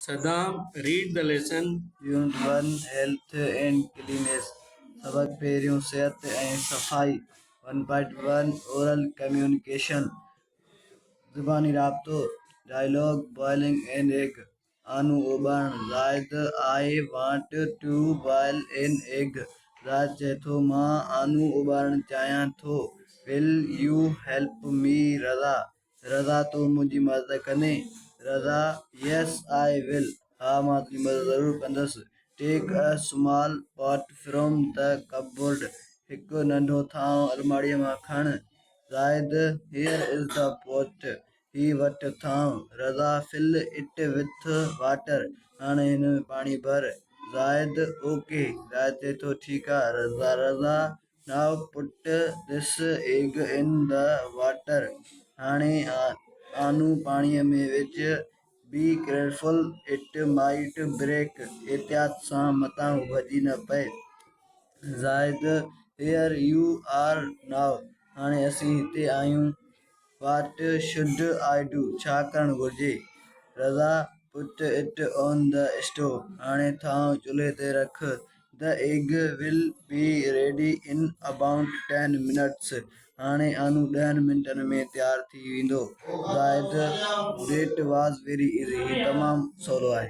Saddam read the lesson. Unit one, health and cleanliness, سبق پهريون صحت ۽ صفائي، one point one oral communication, زباني رابطو، ڊائلاگ، بوائلنگ اين ايگ، آنو اوٻارڻ، Zahid, I want to boil an egg, Zahid چئي ٿو مان آنو اوٻارڻ چاهيان ٿو، will you help me Raza, Raza تون منهنجي مدد ڪندين؟ رضا، يس I ول، ها مان تنهنجي مدد ضرور ڪندس. Take a small pot from the cupboard, هڪ ننڍو ٿانء الماڙيء مان کڻ. زاهد، هيئر از the پوٽ، هي وٺ ٿانء. رضا، فل it with water, هاڻي هن ۾ پاڻي ڀر. زاهد، اوڪي. زاهد چئي ٿو ٺيڪ آ. Raza, now put this egg in the water, هاڻي آنو پاڻيء ۾ وجهه، بي ڪيئرفل it might break, احتياط سان متان هو ڀڄي نه پئي. زاهد، هيئر يو آر نائو، هاڻي اسين هتي آهيون، what should I do, ڇا ڪرڻ گهرجي؟ Raza, put it on the stove, هاڻي ٿانء چلهي تي رک، the egg will be ready in about ten minutes, هاڻي آنو ڏهن منٽن ۾ تيار ٿي ويندو. Zahid, that was very easy, هي تمام سولو آهي.